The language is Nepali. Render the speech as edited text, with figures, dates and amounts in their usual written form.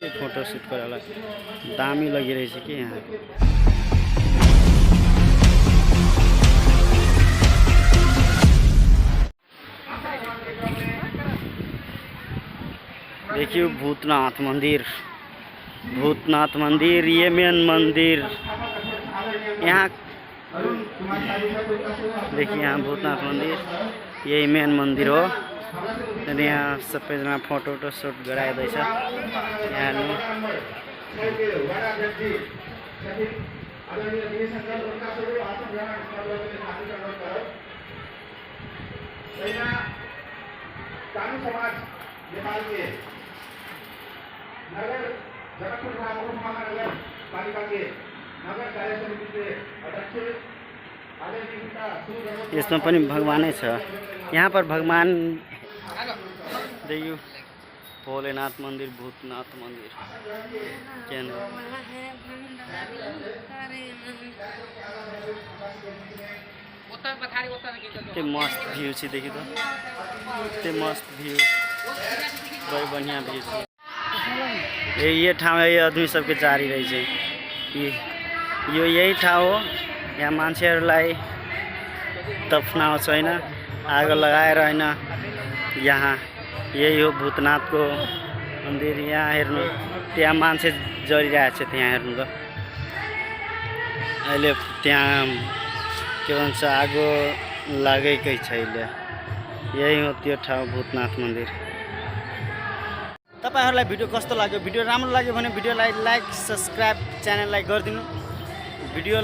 फोटो शूट कराला दामी लगी रही है कि यहाँ देखिए भूतनाथ मंदिर, भूतनाथ मंदिर ये मेन मंदिर यहाँ। देखिए यहाँ भूतनाथ मंदिर यही मेन मंदिर हो। यहाँ सबैजना फोटो शूट गराइदैछ यहाँ इसमें पनि भगवानै छ। यहाँ पर भगवान देखियो भोलेनाथ मंदिर, भूतनाथ मंदिर के मस्त भ्यू छ। देखिए तो के मस्त भ्यू, बड़ी बढ़िया भ्यू छ। ये ठाउँ है आदमी सबके जारी रही है। यो यही ठाउँ हो यहाँ मान्छेहरूलाई दफनाउँछ हैन, आगो लगाएर हैन। यहाँ यही हो भूतनाथ को मंदिर। यहाँ हेर्नु त्यहाँ मान्छे जलिरहेको छ, त्यहाँ हेर्नु त अहिले त्यहाँ के भन्छ आगो लागेकै छ अहिले। यही हो त्यो ठाउँ भूतनाथ मन्दिर। तपाईहरुलाई भिडियो कस्तो लाग्यो? भिडियो राम्रो लाग्यो भने भिडियोलाई लाइक सब्स्क्राइब च्यानललाई गरिदिनु। भिडियो